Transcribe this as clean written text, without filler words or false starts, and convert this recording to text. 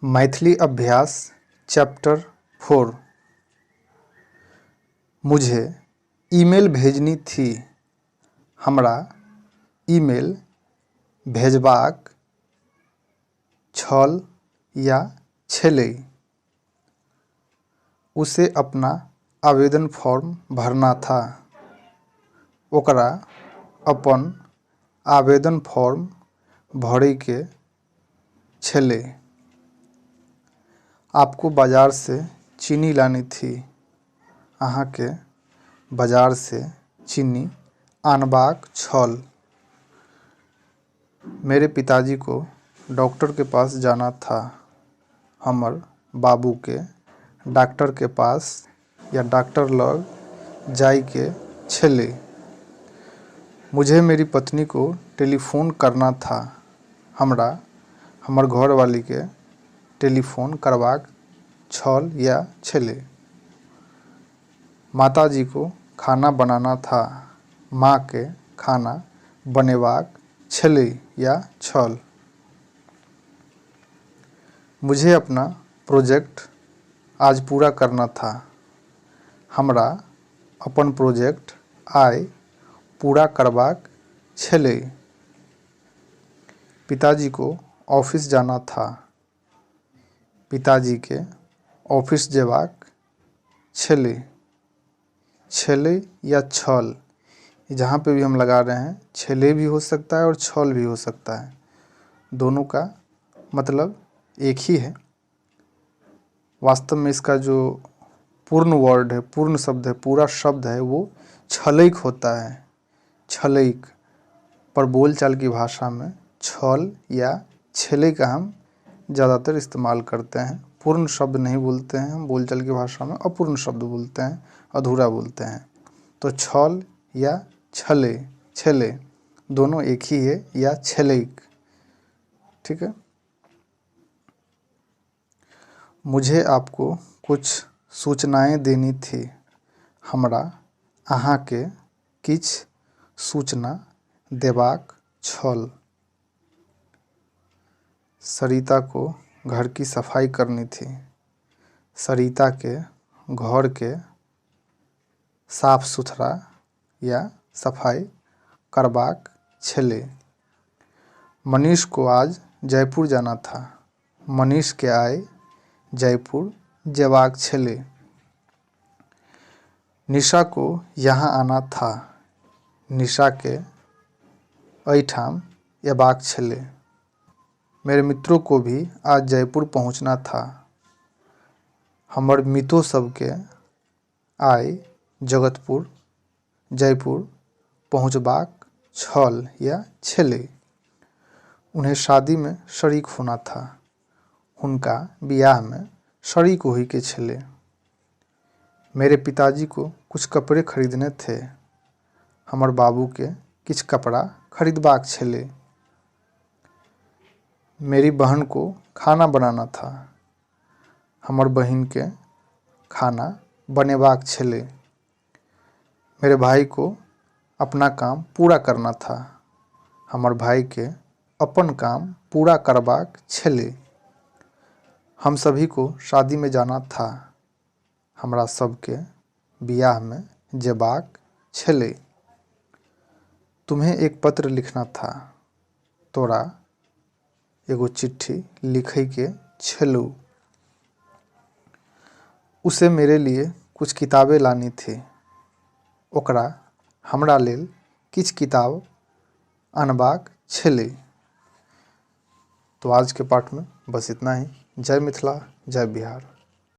मैथिली अभ्यास चैप्टर 4। मुझे ईमेल भेजनी थी। हमरा ईमेल भेजबाक छल या छलै। उसे अपना आवेदन फॉर्म भरना था। ओकरा अपन आवेदन फॉर्म भरैके छलै। आपको बाजार से चीनी लानी थी। अहाँके बाजार से चीनी आनबाक छल। मेरे पिताजी को डॉक्टर के पास जाना था। हमर बाबूके डॉक्टर के पास या डॉक्टर लग जाइके छलै। मुझे मेरी पत्नी को टेलीफोन करना था। हमरा हमर घरवाली के टेलीफोन करबाक छल या छलै। माताजी को खाना बनाना था। माँ के खाना बनेबाक छलै या छल। मुझे अपना प्रोजेक्ट आज पूरा करना था। हमरा अपन प्रोजेक्ट आइ पूरा करबाक छलै। पिताजी को ऑफिस जाना था। पिताजी के ऑफिस जेबाक छलै। छलै या छल, जहाँ पे भी हम लगा रहे हैं छलै भी हो सकता है और छल भी हो सकता है, दोनों का मतलब एक ही है। वास्तव में इसका जो पूर्ण वर्ड है, पूर्ण शब्द है, पूरा शब्द है, वो छलैक होता है, छलैक। पर बोलचाल की भाषा में छल या छलै का हम ज़्यादातर इस्तेमाल करते हैं। पूर्ण शब्द नहीं बोलते हैं हम, बोलचाल की भाषा में अपूर्ण शब्द बोलते हैं, अधूरा बोलते हैं। तो छल या छले, छले दोनों एक ही है, या छलैक, ठीक है। मुझे आपको कुछ सूचनाएं देनी थी। हमरा अहाँके किछ सूचना देबाक छल। सरिता को घर की सफाई करनी थी। सरिता के घर के साफ सुथरा या सफाई करबाक छलै। मनीष को आज जयपुर जाना था। मनीष के आइ जयपुर जेबाक छलै। निशा को यहाँ आना था। निशा के एहिठाम एबाक छलै। मेरे मित्रों को भी आज जयपुर पहुँचना था। हमर मित्रो सबके आइ जगतपुर जयपुर पहुँचबाक छल या छलै। उन्हें शादी में शरीक होना था। हुनका बियाह में शरीक होइके छलै। मेरे पिताजी को कुछ कपड़े खरीदने थे। हमर बाबूके किछ कपड़ा खरीदबाक छलै। मेरी बहन को खाना बनाना था। हमर बहिन के खाना बनेबाक छलै। मेरे भाई को अपना काम पूरा करना था। हमर भाई के अपन काम पूरा करबाक छलै। हम सभी को शादी में जाना था। हमरा सबके बियाह में जेबाक छलै। तुम्हें एक पत्र लिखना था। तोरा एगो चिट्ठी लिखैके छलौ। उसे मेरे लिए कुछ किताबें लानी थी। ओकरा हमरा लेल किछ किताब आनबाक छलै। तो आज के पाठ में बस इतना ही। जय मिथिला, जय बिहार।